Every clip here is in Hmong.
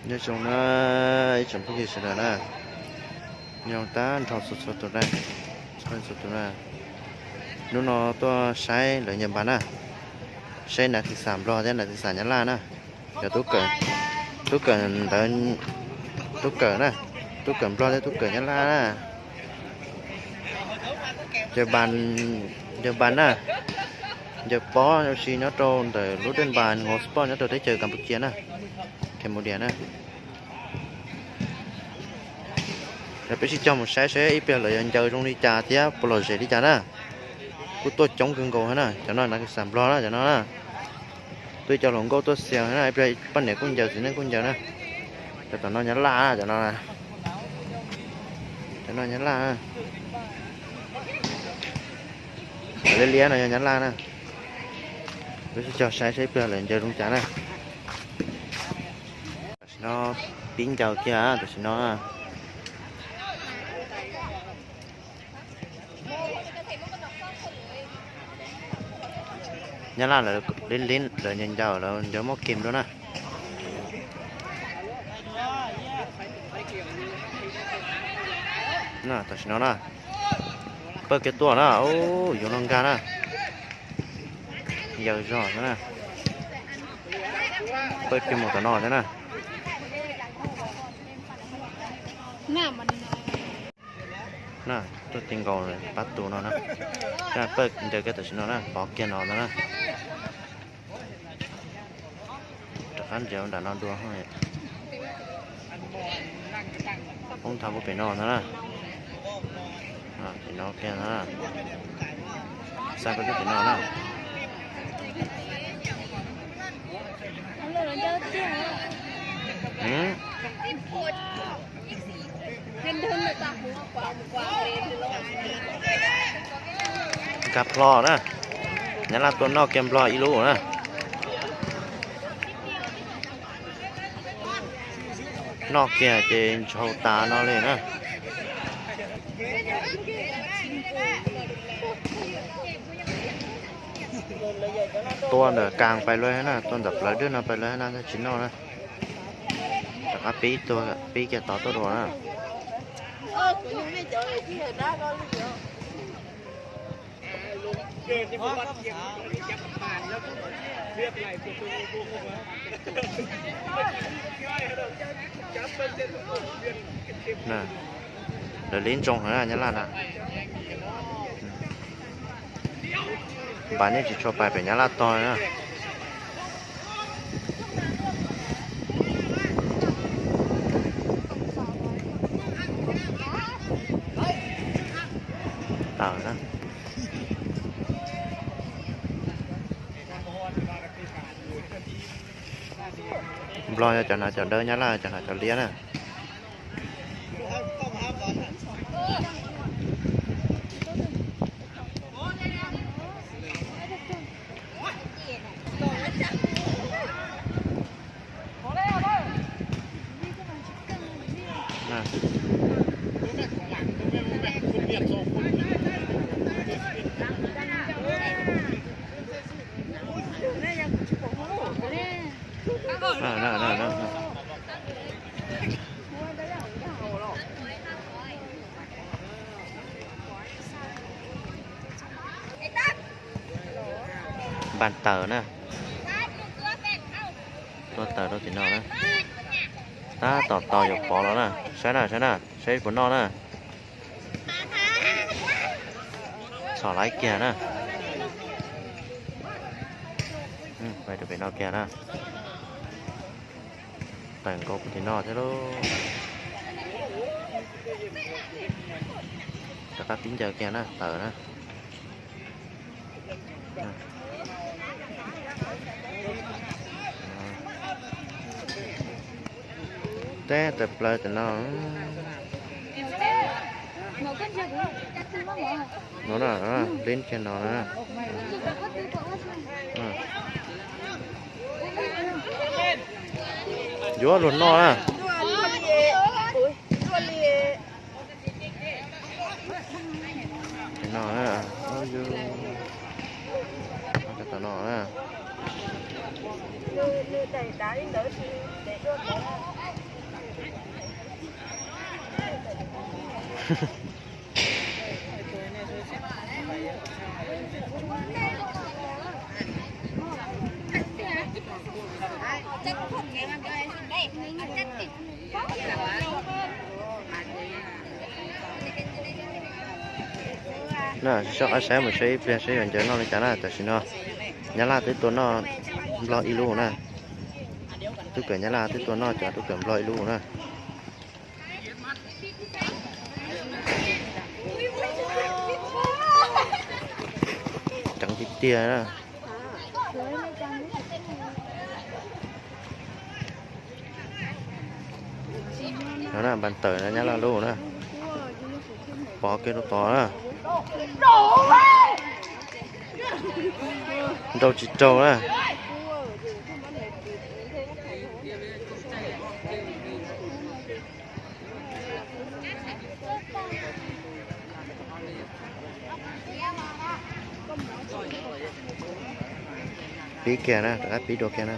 Nyob zoo na ib tsoom phooj ywg sawv daws na, nyob zoo tag nrho txhua txhua tus na, txhua txhua tus na. Hnub no tuaj saib lawv ncaws npas na, saib nav kis xam Nplog thiab nav kis xam Nyab Laj na. Cov tub kawm, tub kawm ntawd, tub kawm na, tub kawm Nplog thiab tub kawm Nyab Laj na. Ncaws npas, ncaws npas na, ncaws pob ua si nyob rau ntawm lub dej npas Ngos Sport nyob rau teb chaws Kampuchia na, Cambodia na. Lawv peb sib cog mus saib saib ib pliag lawv yuav ncaws zoo li cas thiab puas lom zem li cas na. Kuj tuaj coob kawg nkaus na, cov no nav kis xam Nplog na cov no na. Tuaj cov hluas nkauj tuaj xias na, ib pliag poj niam kuj ncaws txiv neej kuj ncaws na. Cov tom no Nyab Laj na, cov no, cov no Nyab Laj na. Cov liab liab no yog Nyab Laj na. Peb sib cog saib saib ib pliag lawv ncaws zoo cas na. Tam sim no pib ncaws kiag tam sim no. Nyab Laj lawv, lawv ncaws, lawv ncaws muaj kim dua na. Tam sim no na, pawg kiag tuaj na, yuav no nkag na. Yawg zog xwb na. Pawg kiag mus tom no xwb na. Na, tuaj ti nkaus pab tus no na. Pawg ncaws kiag tam sim no na, pov kiag no ntag na. Rov qab ncaws nram no dua. Poob nthav puag pem no ntag na. Pem no kiag na. Xa pawg kiag pem no na. Nkag plho na. Nyab Laj tuaj noj kiag Nplog ib lub na. Noj kiag ces ntshau tas no li na. Tua ntawm kas pais lawm na, tua ntawm plawv dwg no pais lawm na, tsis noj na. Rov qab pib tuaj, pib kiag tod tuaj dua na. Lawv lib ntsoov heev na Nyab Laj na. Npas nej tsis tshua pais pem Nyab Laj tog na. Tawm na. Nplog yog cov hnav cov dawb, Nyab Laj cov hnav cov liab na. Npas taws na. Tuaj taws rau tim no na. Tab tom tos yuav pov los na, saib na, saib na, saib puas noj na. Txhom laib kiag na. Pais rau pem no kiag na. Tawm nkaus puag tim no thiab lauj. Rov qab pib ncaws kiag na, tawm na. Teb tawm plaws tam no. No na, lib kiag no na. Yuav luag noj na. No na, no na. Na, soj qab saib mus saib ib pliag saib yuav ncaws noj li cas na. Tam sim no Nyab Laj twb tua noj Nplog ib lub na. Tub kawm Nyab Laj twb tua noj cov tub kawm Nplog ib lub na. Ceev tiag tiag na. No na, npas tawm na, Nyab Laj lub na. Pov kiag rau tod na. Nrau tsis raug na. Pib kiag na, rov qab pib dua kiag na.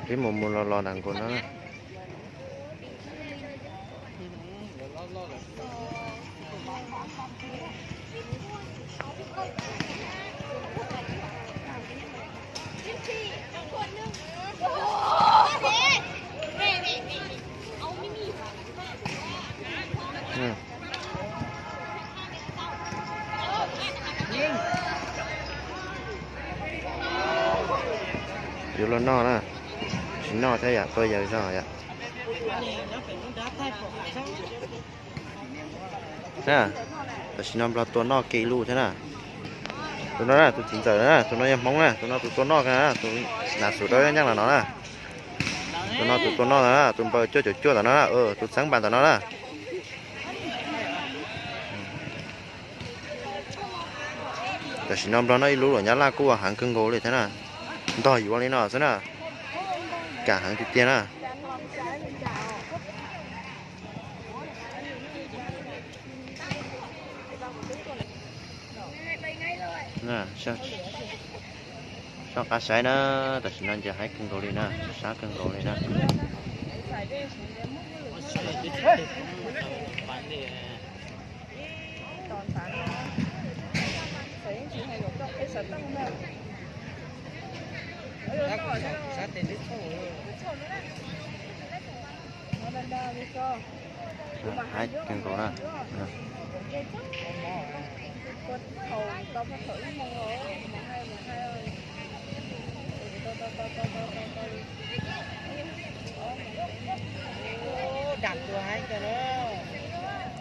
Pib mus mus los los ntawm nkaus no na. Yuav luag noj na, tsis noj thiab yom, tua yawg zog yom. Na, tam sim no Nplog tua noj kiag ib lub thiab na. Tus no na, tus txiv ntxawm na, tus no yog Hmoob na, tus no tus tua noj na, tus hnav xum rau nyob los no na. Tus no tus tua noj na, tus npawb cuaj caum cuaj tom no na, tus txheeb npas tom no na. Tam sim no Nplog noj ib lub los Nyab Laj kuj ua heev kawg nkaus li thiab na. Ntog yuav li no xwb na. Kam heev tiag tiag na. Soj qab saib na, tam sim no ncaws haib kawg nkaus li na, sab kawg nkaus li na. Haib kawg nkaus na.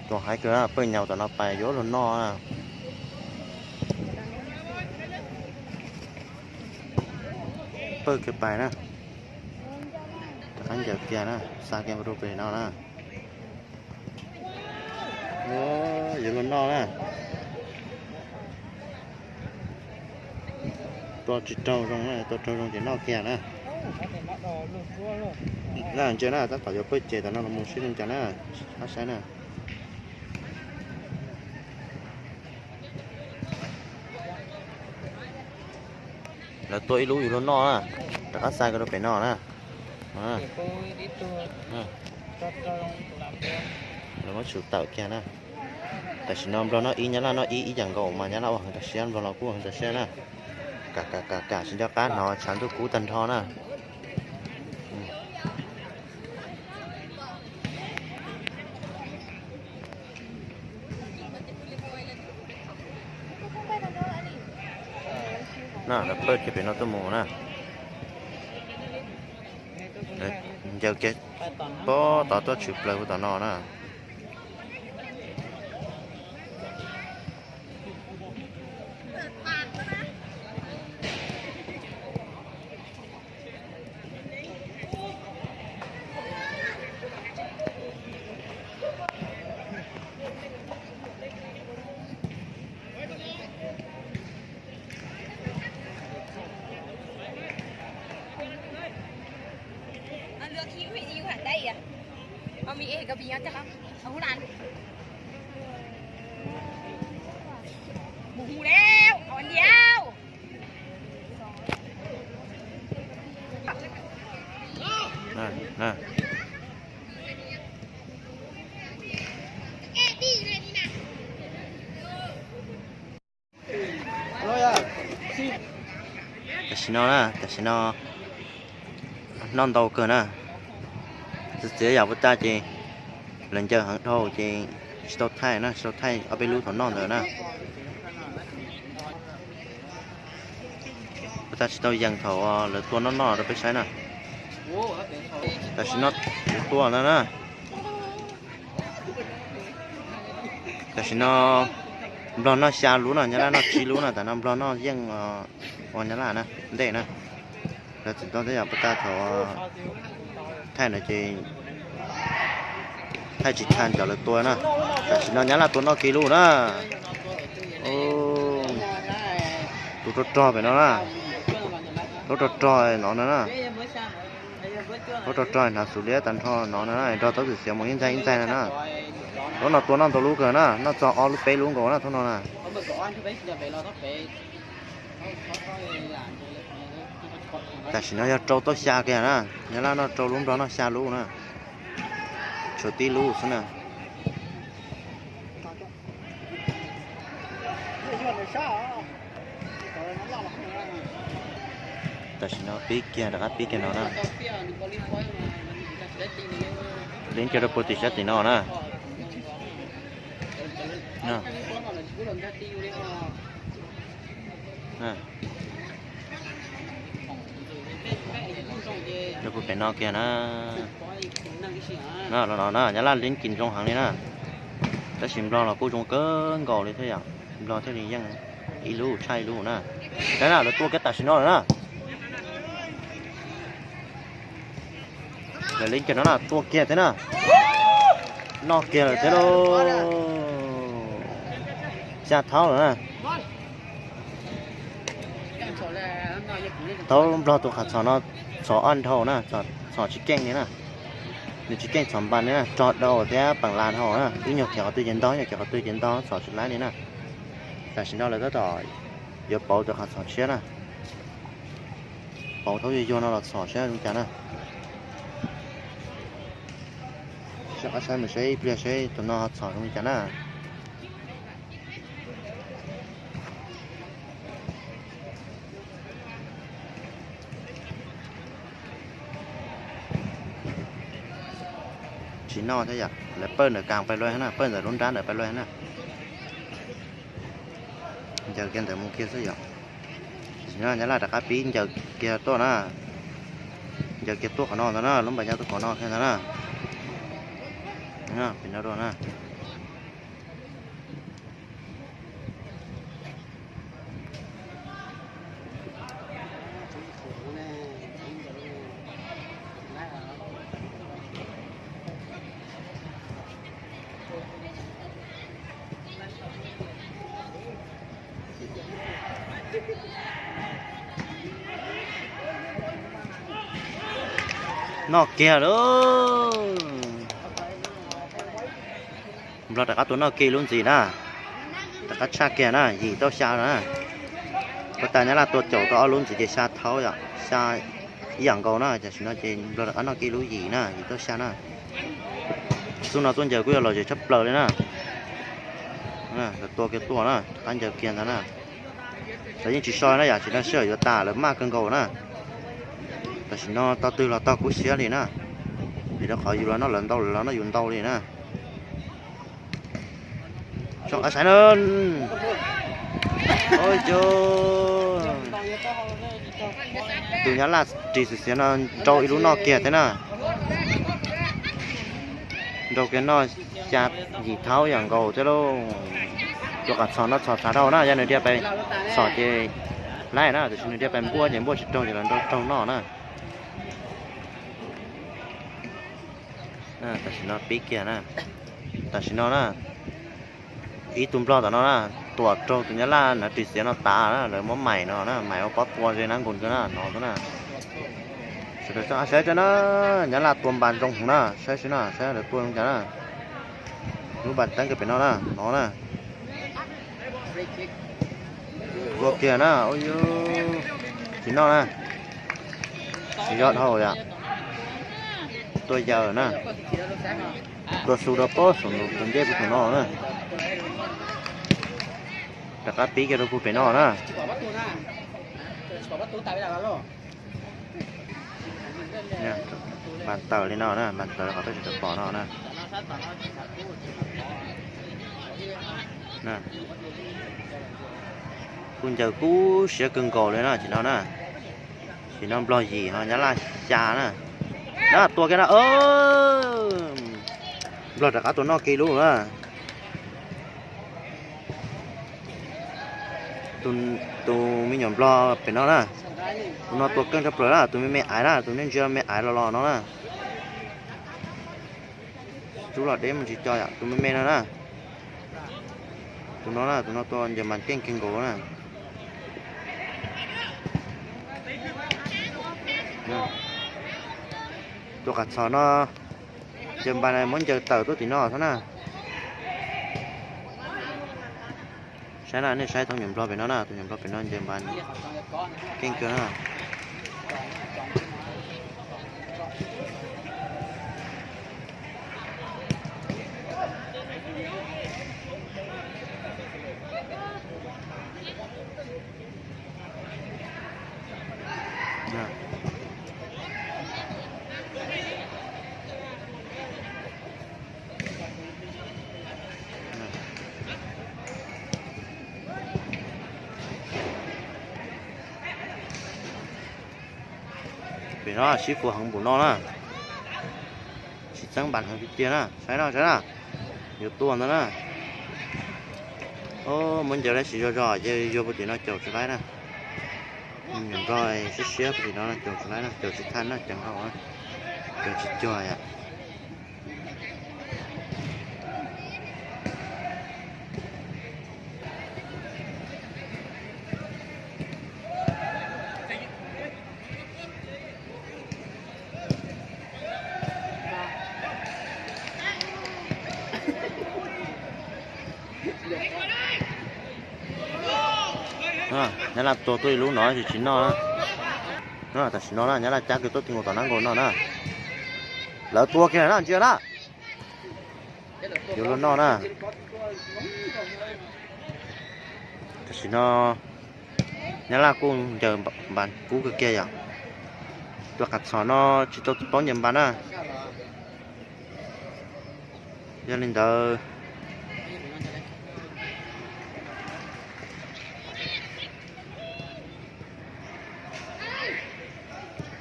Tua haib kawg, pawg nyaus tom no pais yuav luag noj na. Pawg kiag pais na. Rov qab ncaws kiag na, xa kiag rau pem no na. Yuav luag noj na. Tua tsis raug zoo na, tua raug zoo ces noj kiag na. Na ntsia na, tab tom yuav pawg ces tom no los mus sib zoo cas na, qab saib na. Lawv tua ib lub yus luag noj na, rov qab xa kiag rau pem no na. Lawv muab tsum tawm kiag na. Tam sim no Nplog noj ib, Nyab Laj noj ib, ib yam nkaus mas Nyab Laj ua heev tam siab, Nplog los kuj ua heev tam siab na. Kam kam kam kam tsis nco qab hnov tshav ntuj kub tag nrho na. Na, lawv pawg kiag pem no tuaj mus na. Ncaws kiag pob tod tuaj tshwm plaws hu tom no na. Mus hu lawm, au, an Tam sim no na, tam sim no noj ntau kawg na. Txiav txiav yam puas tas ces lawv ncaws heev dhau ces tsis tau thaij na, tsis tau thaij ob peb lub thaum noj ntawd na. Puas tas tsis tau yees thaum lawv tua noj noj rau peb saib na. Tam sim no tua ntawd na. Tam sim no Nplog noj xya lub no, Nyab Laj noj tsib lub no, tam no Nplog noj yeej ua Nyab Laj na, ntej na. Lawv tseem tau tej yam puas tas thaum thaij no ces thaij tsis tag cov lawv tua na. Tam sim no Nyab Laj tua noj kiag lub na. Tus rog rog pem no na, tus rog rog no na. Tus rog rog hnav xub liab tag nrho no na, rog tau txim xiav mus ib ntxaig ib ntxaig no na. Lub no tua noj ntau lub kawg na, noj txog ob lub peb lub nkaus na thaum no na. Tam sim no yog rau tau xya kiag na, Nyab Laj noj rau lub, Nplog noj xya lub na. Tshuav tib lub xwb na. Tam sim no pib kiag, rov qab pib kiag no na. Leeb kiag rau puag tim sab tim no na. Rau puag pem no kiag na. Los no na, Nyab Laj leeb kis ntsoov heev li na. Tab sis Nplog los kuj zoo kawg nkaus li thiab yom. Nplog thiaj li yeej ib lub tshaj ib lub na. Saib na, lawv tua kiag tam sim no lawm na. Lawv leeb kiag no na, tua kiag thiab na. Noj kiag lawm thiab lauj. Xya thaub lawm na. Thaub Nplog tus qhav txhom no txhom ob nrhau na, txhom tsis keej li na. Nws tsis keej txhom npas li na, rog dau thiab peem las dhau na, ib nyuag khiav qhov twg ces ntog, ib nyuag khiav qhov twg ces ntog, txhom tsis laib li na. Tam sim no lawv tab tom yuav pauv tus qhav txhom tshiab na. Pauv thaub yuag yuag no los txhom saib zoo cas na. Soj qab saib mus saib ib pliag saib tus no ho txhom zoo li cas na. Tsis noj thiab yom, lawv pawj ntawm kas pais luaj na, pawj ntawm lub nrab ntawd pais luaj na. Ncaws kiag ntawd mus kiag xwb yom. Tam sim no Nyab Laj rov qab pib ncaws kiag tuaj na. Ncaws kiag tuaj qhov no ntag na, lub npas nyob tuaj qhov no kiag ntag na. Pem no dua na. Noj kiag lauj. Nplog rov qab tua noj kiag lub ntxiv na. Rov qab tshaj kiag na, yim tauj xya na. Puas tas Nyab Laj tua caum tau ob lub ntxiv ces xya thaub yom, xya ib yam nkaus na, tam sim no ces Nplog rov qab noj kiag lub yim na, yim tauj xya na. Xub no tuaj ncaws kuj yog lom zem tshaj plaws li na. Lawv tua kiag tuaj na, rov qab ncaws kiag ntag na. Lawv yeej tsis so na yom, tsis no sij hawm yuav tas lawv maj kawg nkaus na. Tam sim no tog twg los tog kub siab li na. Vim rau qhov yus los noj lawv ntau, lawv los noj yus ntau li na. Soj qab saib na. Ua cas tus Nyab Laj ris xiav xiav no nrau ib lub noj kiag thiab na. Nrau kiag noj xya yim thaub yam nkaus thiab lauj. Tus qhav txhom no txhom tshav dhau na, yog nws dhia pais txhom ces laib na, tiam sis nws dhia pais npuaj ces npuaj tsis raug ces los nrau raug noj na. Tam sim no pib kiag na. Tam sim no na, ib tug Nplog tom no na, tuam raug tus Nyab Laj hnav ris xiav no tas na, lawv muab maim no na, maim ua pob tua ze na, nkoos kawg na, no xwb na. Sawv daws saib saib na, Nyab Laj tua npas zoo heev na, saib saib na, saib lawv tua zoo cas na. Lub npas teeb kiag pem no na, no na. Tua kiag na, ua yus tsis noj na. Tsis yog dhau yom. Tua yawm na. Tua su rau pob saum tus ntej puag saum no na. Rov qab pib kiag rau puag pem no na. Npas tawm li no na, npas tawm qhov peb tsis tau pom no na. Kuj ncaws kub siab kawg nkaus li na, tam sim no na. Tam sim no Nplog yim ho Nyab Laj xya na. Na, tua kiag na. Nplog rov qab tua noj kiag lub na. Tus me nyuam Nplog pem no na, tus no tua keej tshaj plaws na, tus me me aiv na, tus nej ntsia me aiv los los no na. Rub los deb mus tsis co yom, tus me me no na. Tus no na, tus no tua ncaws npas keej kawg nkaus na. Tus qav txhom no ncaws npas muab ncaws tawm tuaj tim no xwb na. Saib na, nej saib tus nyuam Nplog pem no na, tus nyuam Nplog pem no ncaws npas keej kawg na. Pem no sib fua heev npaum no na. Sib txeeb npas heev tiag tiag na, saib no, saib na. Yuav tua ntag na. Muab ncaws dab tsi zog zog ces yuav puag tim no caum tsis laib na. Nyuam Nplog siab siab puag tim no caum tsis laib na, caum tsis thaj na, caum hau, caum tsis cuag yom. Nyab Laj tua tuaj ib lub no tsis tsis noj na. Tam sim no na Nyab Laj cab kiag tuaj ti nkaus tom nab nkaus no na. Lawv tua kiag na, ntsia na. Yuav luag noj na. Tam sim no Nyab Laj kuj ncaws npas kub kawg kiag yom. Tus qav txhom no tsis tau paub ncaws npas na. Yog li ntawd,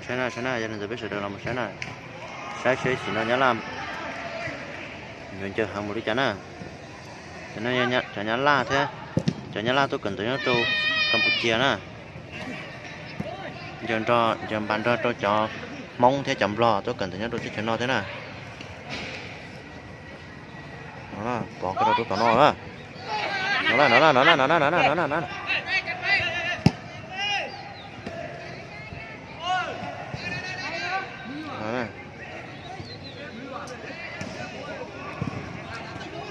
saib na, saib na, yog li ntawd peb sawv daws los mus saib na, saib seb tam sim no Nyab Laj yuav ncaws heev mus li cas na. Tam sim no cov Nyab Laj thiab, cov Nyab Laj tuaj kawm ntawv nyob rau Campuchia na, ncaws npas nrog rau cov Hmoob thiab cov Nplog tuaj kawm ntawv nyob rau teb chaws no thiab na. Pov koj rau tom no na. No na, no na, no na, no na, no na, no na.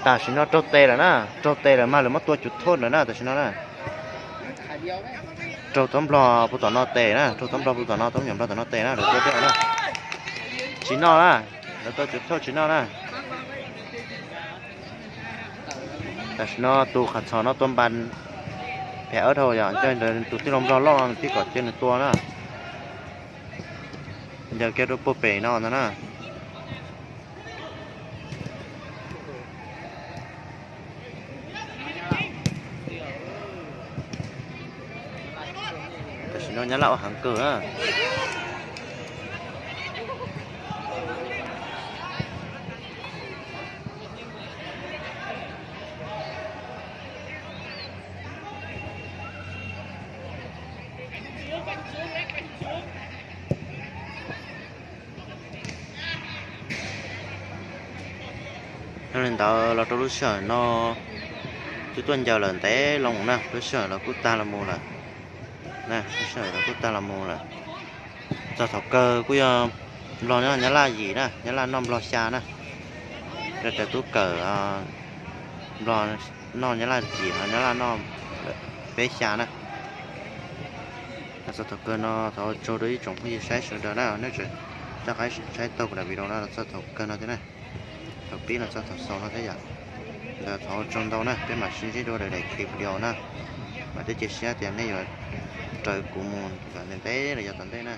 Tam sim no raug tes lawm na, raug tes lawm mas lawv muab tua cuv thoj lawm na tam sim no na. Raug tub Nplog puag tom no tes na, raug tub Nplog puag tom no, tub nyuam Nplog tom no tes na, lawv tua teb na. Tsis noj na, lawv tua cuv thoj tsis noj na. Tam sim no tus qav txhom no tua npas phem ib dhau yom, tus tij laug Nplog loj no nws thiaj kom cia nws tua na. Ncaws kiag rau puag pem no ntag na. Tam sim no Nyab Laj ua heev kawg na. Yog li ntawd los rau lub sij hawm no twb tuaj ncaws lawm ntev loo na, lub sij hawm los kuj tag los mus lawm. Lub sij hawm los kuj tag los mus lawm. Txog thaum kawg kuj yog Nplog noj Nyab Laj yim na, Nyab Laj noj Nplog xya na. Raws cov tub kawm Nplog noj Nyab Laj yim, Nyab Laj noj peb xya na. Los txog thaum kawg no thov ua tsaug rau ib tsoom phooj ywg saib sawv daws na, nej tseem rov qab saib tau kuv daim video no los txog thaum kawg no thiab na. Thaum pib los txog thaum xaus no thiab yom. Ntawd thov ua tsaug ntau na, peb mam sib ntsib dua daim daim clip video na. Vam thiab cia siab tias nej yuav raws kuv mus ntev ntev los yog tom ntej na.